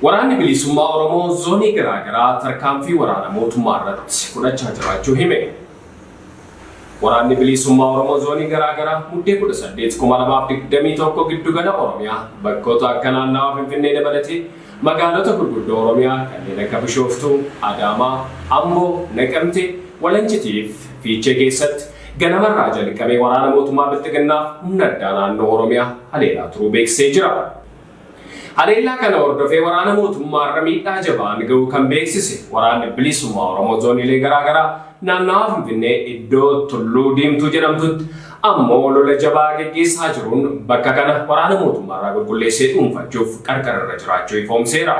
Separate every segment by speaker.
Speaker 1: Waraanni Bilisummaa Oromoo zoonii garaa garaa tarkaanfii waraana mootummaa irratti fudhachaa jiraachuu hime. Waraanni Bilisummaa Oromoo zoonii garaa garaa Muddee 18, 2021 giddugala Oromiyaa bakkoota akka naannawaa Finfinnee dabalatee magaalota gurguddoo Oromiyaa kanneen akka Bishooftuu, Adaamaa, Amboo, Naqamtee, Walancitii fi Fiichee keessatti ganamarraa jalqabee waraana mootummaa Bilxiginnaaf humna addaa naannoo Oromiyaa haleelaa turuu beeksisee jira. Haleellaa kana hordofee waraana mootummaarra miidhaa jabaan ga'uu kan beeksise Waraanni Bilisummaa Oromoo zooniilee garaa garaa naannawaa Finfinnee iddoo Tulluu Diimtuu jedhamtutti ammoo lola jabaa geggeessaa jiruun bakka kana waraana mootummaarraa qulqulleessee dhuunfachuuf qarqararra jiraachuu ifoomseera.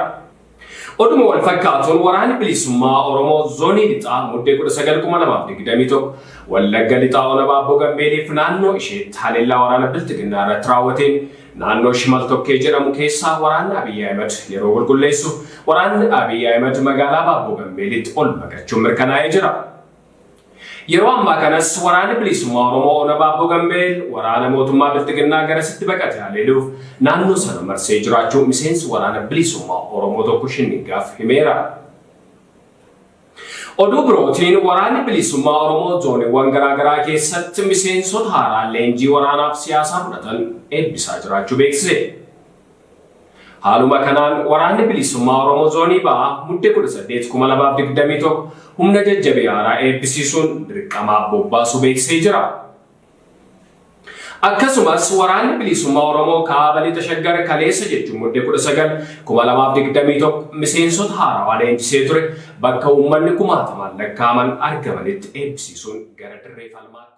Speaker 1: Oduma wal fakkaatuun Waraanni Bilisummaa Oromoo Zoonii Lixaa Muddee 19,2021 Wallagga Lixaa Ona Baabboo Gambeeliif naannoo isheetti haleellaa waraana Bilxiginnaa irratti raawwateen naannoo Shimal Tokkee jedhamu keessaa waraanni Abiy Ahimed yeroo qulqulleessu waraanni Abiy Ahimed magaalaa Baabboo Gambeelitti ol baqachuun mirkanaa'ee jira. Yeroo ammaa kanas Waraanni Bilisummaa Oromoo Ona Baabboo Gambeel waraana mootummaa Bilxiginnaa garasitti baqate haleeluuf naannoo sana marsee jiraachuu miseensi Waraana Bilisummaa Oromoo tokko Shinniggaaf himeera. Oduu birootiin Waraanni Bilisummaa Oromoo zooniiwwan garaa garaa keessatti miseensota haaraa leenjii waraanaaf siyaasaa fudhatan eebbisaa jiraachuu beeksise. Haaluma kanaan Waraanni Bilisummaa Oromoo Zoonii Bahaa Mudde 18,2021 humna jajjabee haaraa eebbisiisuun dirqamaaf bobbaasuu beeksisee jira. Akkasumas Waraanni Bilisummaa Oromoo Kaaba Lixa Shaggar kaleessa jechuun Mudde 19,2021 miseensota haarawaa leenjisee ture bakka uummanni kumaatamaan lakkaa'aman argamanitti eebbisiisuun gara dirree falmaatti.